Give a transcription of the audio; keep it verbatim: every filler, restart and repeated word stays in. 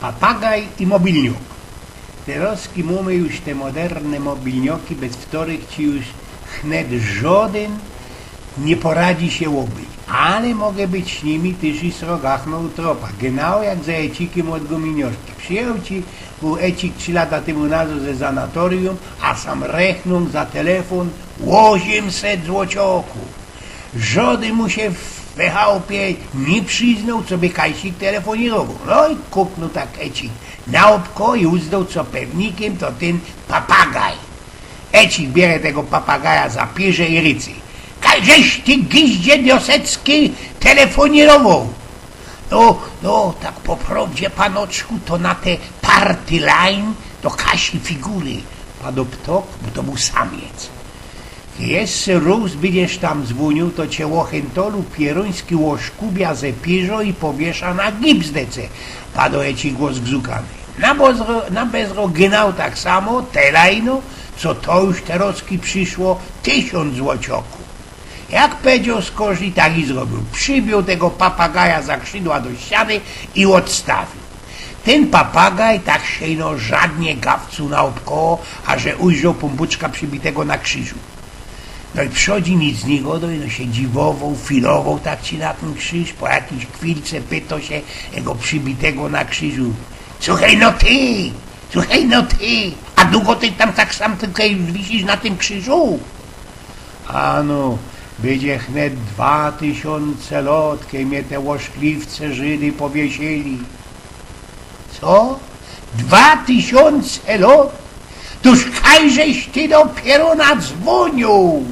Papagaj i mobilniok. Terŏzki mōmy już te moderne mobilnioki, bez wtorych ci już chnet żŏdyn niy poradzi sie ôbyć. Ale mogã być z nimi tyż i srogachno u tropa. Genau jak ze Ecikym ôd guminiŏżki. Przijechōł ci bōł Ecik trzi lata tymu nazŏd ze zanatoryjōm, a sam rechnōł za telefōn ôziymset złocioków. Żŏdy mu sie we chałpie niy prziznoł, co by kajsik telefoninowōł. No i kuknōł tak Ecik na ôbko i uznōł, co pewnikym to tyn papagaj. Ecik bierze tego papagaja za pirze i rycy: „Kajżeś ty, giździe diosecki, telefoninowōł?” „No, no, tak po prŏwdzie, panoczku, to na te party line do Kasi Figury”, padŏł ptok, bo to bōł samiec. „Jeszcze rŏz bydziesz tam zwōniōł, to cie ôchentolu pierōński ôszkubia ze pirzŏ i powiesza na gipsdece”, padŏł Ecik gōrzkany. Na bezro, na bezro genau tak samo, te lajno, co to już terŏzki prziszło, tysiōnc złocioków. Jak pedzioł skorzli, tak i zrobiōł. Przibiył tego papagaja za krzidła do ściany i ôdstawiōł. Tyn papagaj tak sie ino żadnie gawcuł na ôbkoło, a że ujrzoł Pōnbōczka przibitego na krziżu. No i przichodzi, nic niy gŏdŏ, no sie dziwowoł, filowoł tak ci na tyn krziż, po jakijś chwilce pytŏ sie tego przibitego na krziżu: „Suchej no ty, suchej no ty, a dugo ty tam tak sam tukej wisisz na tym krziżu?” „Ano, bydzie chnet dwa tysiōnce lŏt, kej mie te ôszkliwce Żydy powiesili”. „Co? Dwa tysiōnce lŏt? Tōż kajżeś ty dopiyro nadzwōniōł?”